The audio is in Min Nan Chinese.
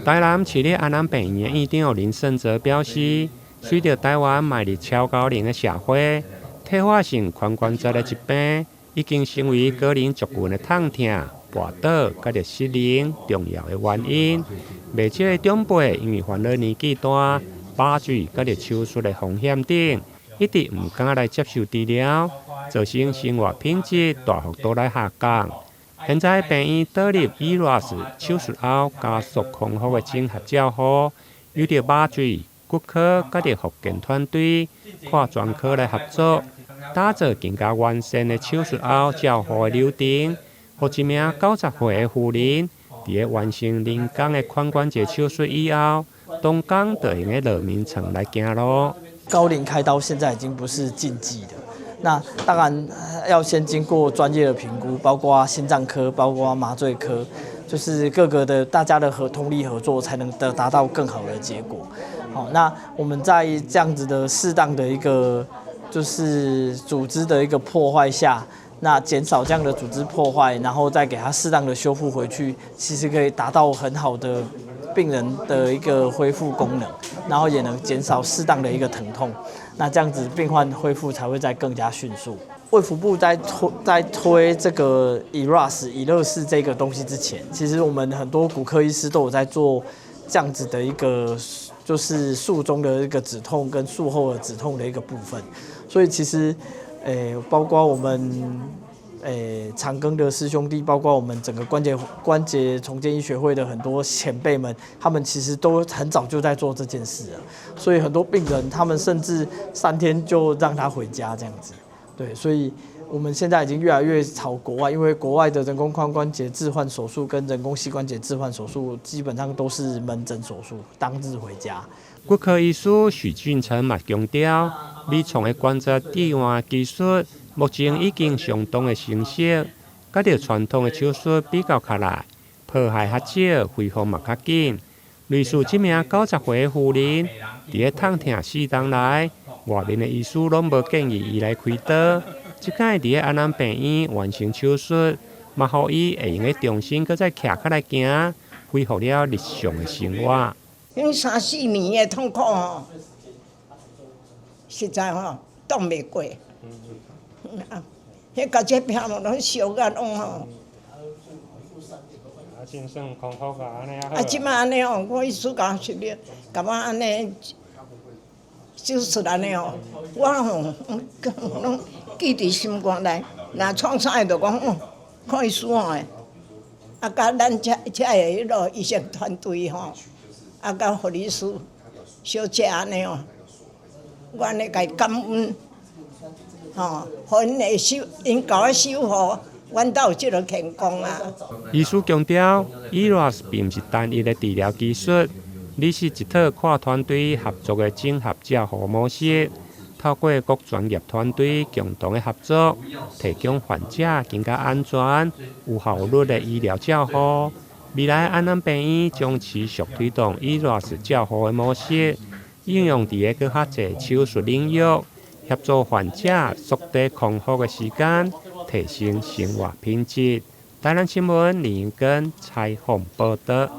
台南市立安南病院院長林勝哲表示，隨著臺灣邁入超高齡的社會，退化性髖關節的疾病已經成為高齡族群的痛疼、跋倒佮著失能重要的原因。袂少的長輩因為煩惱年紀大、麻醉佮著手術的風險等，一直毋敢來接受治療，造成生活品質大幅度來下降。現在病院導入 ERAS 手術後加速康復的整合照護，由著麻醉、骨科佮著復健團隊跨專科來合作，打造更加完善的手術後照護的流程，予一名90歲的婦人，佇咧完成人工的髖關節手術以後，當工就會用得落眠床來行路。高齡開刀現在已經不是禁忌的。那當然要先經過專業的評估，包括心臟科、包括麻醉科，就是各個的大家的通力合作，才能達到更好的結果。好，那我們在這樣子的適當的一個就是組織的一個破壞下，那減少這樣的組織破壞，然後再給它適當的修復回去，其實可以達到很好的病人的一個恢復功能，然後也能減少適當的一個疼痛。那這樣子病患恢復才會再更加迅速。衛福部在推這個 ERAS 以樂式這個東西之前，其實我們很多骨科醫師都有在做這樣子的一個，就是術中的一個止痛跟術後的止痛的一個部分。所以其實，包括我們長庚的師兄弟，包括我們整個關節重建醫學會的很多前輩們，他們其實都很早就在做這件事了。所以很多病人，他們甚至3天就讓他回家這樣子。對，所以我們現在已經越來越朝國外，因為國外的人工髖關節置換手術跟人工膝關節置換手術基本上都是門診手術，當日回家。骨科醫師許俊成嘛強調，微創的關節置換技術目前已經相當的成熟，佮著傳統的手術比較起來，破壞較少，恢復嘛較緊。類似這名90歲的婦人，佇咧痛疼4冬來，外面的醫師攏無建議伊來開刀。這擺佇咧安南病院完成手術，嘛予伊會用得重新閣再徛起來行，恢復了日常的生活。彼三四年的痛苦吼，實在吼擋袂過。啊，彼共這片攏燒甲攏吼。啊，真算康復啊，按呢啊，這馬按呢吼，我醫師共我說了，共我按呢手術按呢吼，我吼攏記佇心肝內。若創啥的就講哦，看醫師吼的，啊，佮咱遮遮的彼落醫生團隊吼，啊，佮護理師小姐按呢吼，我按呢共伊感恩，吼，予𪜶會守，𪜶共我守護，阮才有這个健康啊。醫師強調，ERAS 並毋是單一的治療技術，而是一套跨團隊合作的整合照護模式。透過各專業團隊共同的合作，提供患者更加安全、有效率的醫療照護。未來安南病院將持續推動 ERAS 照護的模式，應用佇咧閣較濟手術領域，協助患者縮短康復的時間，提升生活品質。台南新聞林根採訪報導。